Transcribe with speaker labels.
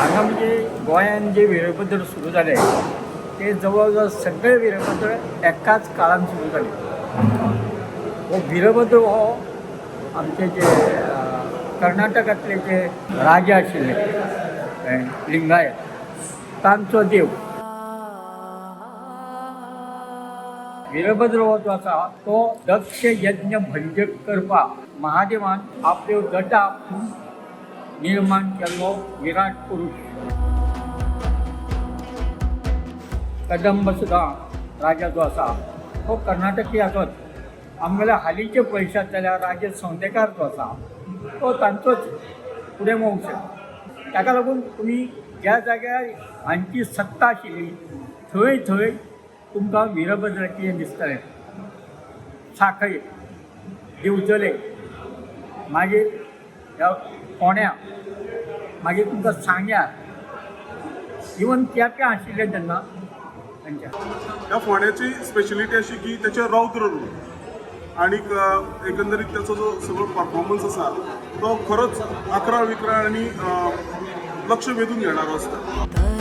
Speaker 1: हांगा म्हणजे गोंयान जे वीरभद्र सुरू जाले ते जवळ जवळ सगळे वीरभद्र एकाच काळान सुरू जाले. हो वीरभद्र हो आमचे जे कर्नाटकांतले जे राजा आशिल्ले लिंगायत, तांचो देव वीरभद्र हो जो आसा तो दक्ष यज्ञ भंजक करपाक महादेवान आपल्यो जटा निर्माण केल्लो विराट पुरुष. कदंब सुद्दां राजा जो आसा तो कर्नाटकी आसत. आमगेल्या हालींचे पळयशात जाल्यार राजे सौंदेकार जो आसा तो तांचोच फुडें वंश. ताका लागून तुमी ज्या जाग्यार हांची सत्ता आशिल्ली थंय थंय तुमकां वीरभद्राची हें दिसतलें. साखळी, दिवचले, मागीर ह्या फोंड्या, मागीर तुमकां सांग्यार, इवन केप्यां आशिल्लें तेन्ना तांच्या.
Speaker 2: ह्या फोंड्याची स्पेशलिटी अशी की त्याचे रौद्र रूप आणीक एकंदरीत त्याचो जो सगळो परफॉर्मन्स आसा तो खरोच अकराळ विकराळ आनी लक्ष वेधून घेणारो आसता.